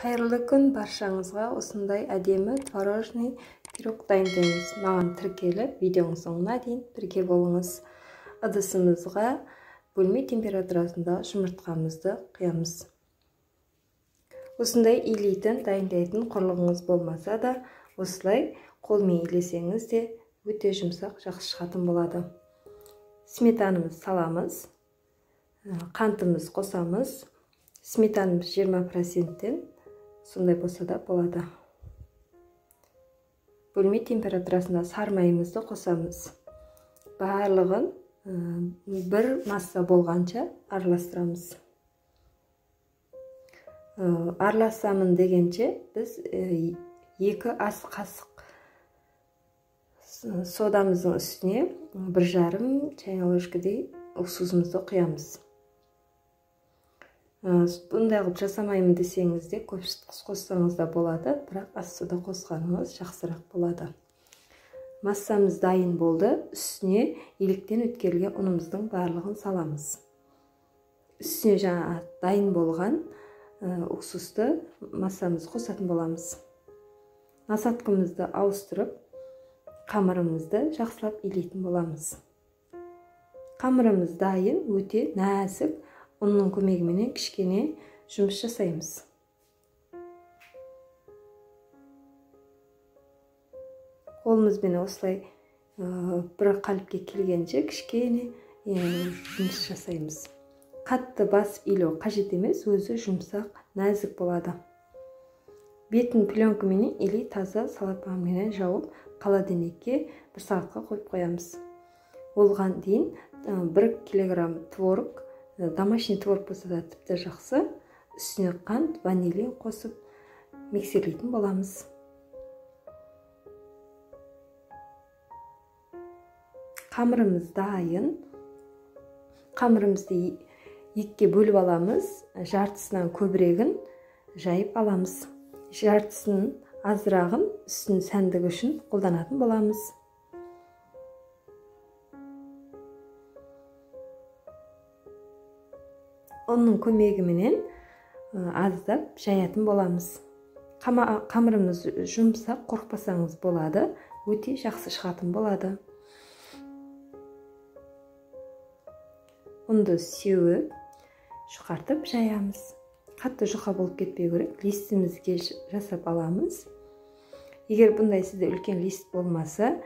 Қайырлы күн баршаңызға. Осындай әдемі творожный пирог дайындаймыз. Маған тіркеліп, видеоның соңына дейін бірге болыңыз. Ыдысымызға бөлме температурасында жұмыртқамызды құямыз. Осындай илейтін, дайындайтын құрылғыңыз болмаса да, осылай қолмен илесеңіз де өте жұмсақ, жақсы шығатын болады. Сметанамыз саламыз, қантымыз қосамыз. Сметанамыз 20%-тен сондай болса да болады. Бөлме температурасында сары майымызды қосамыз. Барлығын бір масса болғанша араластырамыз. Араласамын дегенше біз 2 ас қасық содамыздың үстіне 1,5 чайный ложкадай уксусымызды құямыз. Бұндай қылып жасамаймын десеңіз де, көп сүт қоссаңыз да болады, бірақ аз сода қосқаныңыз жақсырақ болады. Массамыз дайын болды. Үстіне електен өткерілген ұнымыздың барлығын саламыз. Үстіне жаңа дайын болған уксусты массамызды қосатын боламыз. Насадкамызды ауыстырып, қамырымызды жақсылап илейтін боламыз. Қамырымыз дайын, өте нәзік. Ұнның көмегіменен кішкене жұмыс жасаймыз. Қолымызбен осылай бір қалыпке келгенше кішкене жұмыс жасаймыз. Қатты басып илеу қажет емес, өзі жұмсақ, нәзік болады. Бетін пленкаменен или таза салапанменен жауып, холодильникке 1 сағатқа қойып қоямыз. Оған дейін 1 килограмм творог, домашний творог болса да тіпті жақсы, үстіне қант, ванилин қосып миксерлейтін боламыз. Қамырымыз дайын. Қамырымызды 2-ге бөліп аламыз. Жартысынан көбірегін жайып аламыз. Жартысын азырағын үстін сәндігі үшін қолданатын боламыз. Ұнның көмегіменен аздап жаятын боламыз. Қамырымыз жұмсақ, қорықпасаңыз болады, өте жақсы шығатын болады. Ұнды сеуіп, жұқартып жаямыз. Қатты жұқа болып кетпеу керек. Листімізге жасап аламыз. Егер бұндай сізде үлкен лист болмаса,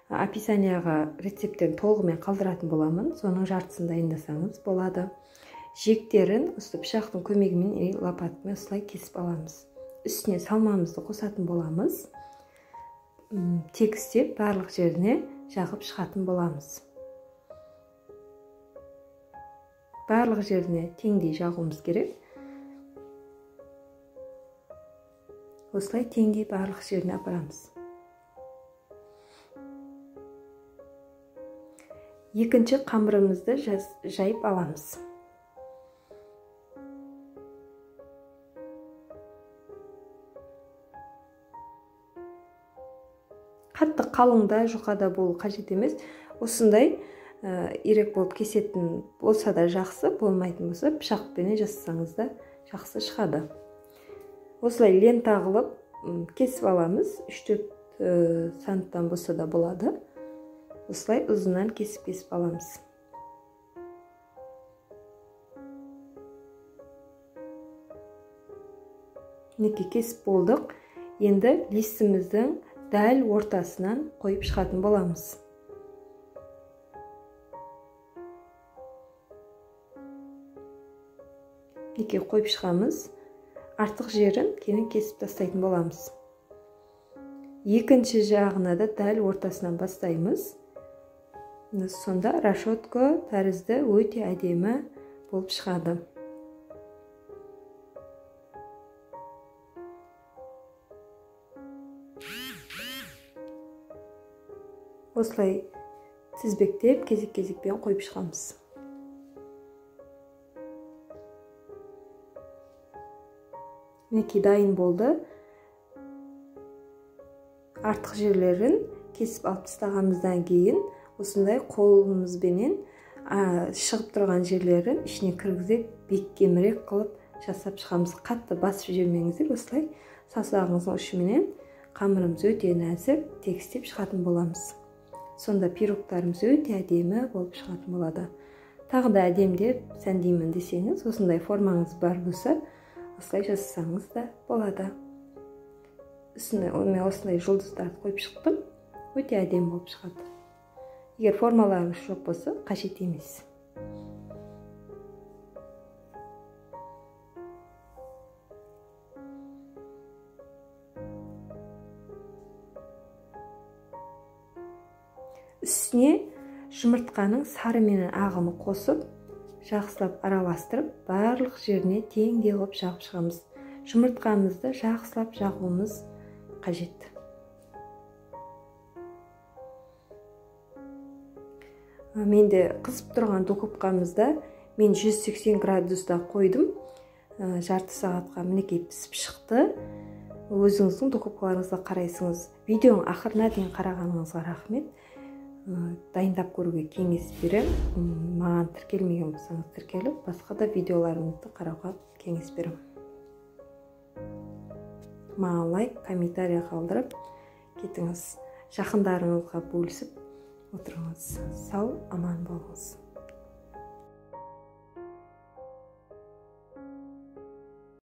описанияға рецептен толығымен қалдыратын боламын. Соның жартысын дайындасаңыз болады. Жиектерін осы пышақтың көмегімен или лопаткамен осылай кесіп аламыз. Үстіне салмамызды қосатын боламыз. Тегістеп барлық жеріне жағып шығатын боламыз. Барлық жеріне теңдей жағуымыз керек. Осылай теңдей барлық жеріне апарамыз. Екінші қамырымызды жайып аламыз. Қатты қалыңда, жұқада болу қажет емес. Осындай ирек болып кесетін болса да жақсы, болмайтын болса пышақпенен жасасаңыз да жақсы шығады. Осылай лента қылып кесіп аламыз. 3-4 санттан болса да болады. Осылай ұзыннан кесіп-кесіп аламыз. Мінекей кесіп болдық. Енді листіміздің дәл ортасынан қойып шығатын боламыз. Мінекей қойып шығамыз. Артық жерін кейін кесіп тастайтын боламыз. Екінші жағына да дәл ортасынан бастаймыз. Сонда рашотка тәрізді өте әдемі болып шығады. Осылай тізбектеп, кезек-кезекпен қойып шығамыз. Мінекей дайын болды. Артық жерлерін кесіп алып тастағанымыздан кейін осындай қолымызбенен шығып тұрған жерлерін ішіне кіргізіп, беккемірек қылып жасап шығамыз. Қатты басып жібермеңіздер, осылай саусағыңыздың ұшыменен қамырымыз өте нәзік тегістеп шығатын боламыз. Сонда пирогтарымыз өте әдемі болып шығатын болады. Тағы да әдемдеп сәндеймін десеңіз, осындай формаңыз бар болса, осылай жасасаңыз да болады. Үстіне мен осындай жұлдыздарды қойып шықтым. Өте әдемі болып шығады. Егер формаларыңыз жоқ болса, қажет емес. Үстіне жұмыртқаның сары менен ағын қосып, жақсылап араластырып, барлық жеріне теңдей қылып жағып шығамыз. Жұмыртқамызды жақсылап жағуымыз қажет. Менде қызып тұрған духовкамызда мен 180 градуста қойдым. Жарты сағатқа мінекей пісіп шықты. Өзіңіздің духовкаларыңызға қарайсыңыз. Видеоның ақырына дейін қарағаныңызға рахмет. Дайындап көруге кеңес беремін. Маған тіркелмеген болсаңыз тіркеліп, басқа да видеоларымызды қарауға кеңес беремін. Маған лайк, комментарий қалдырып кетіңіз. Жақындарыңызға бөлісіп отырыңыз. Сау, аман болыңыз.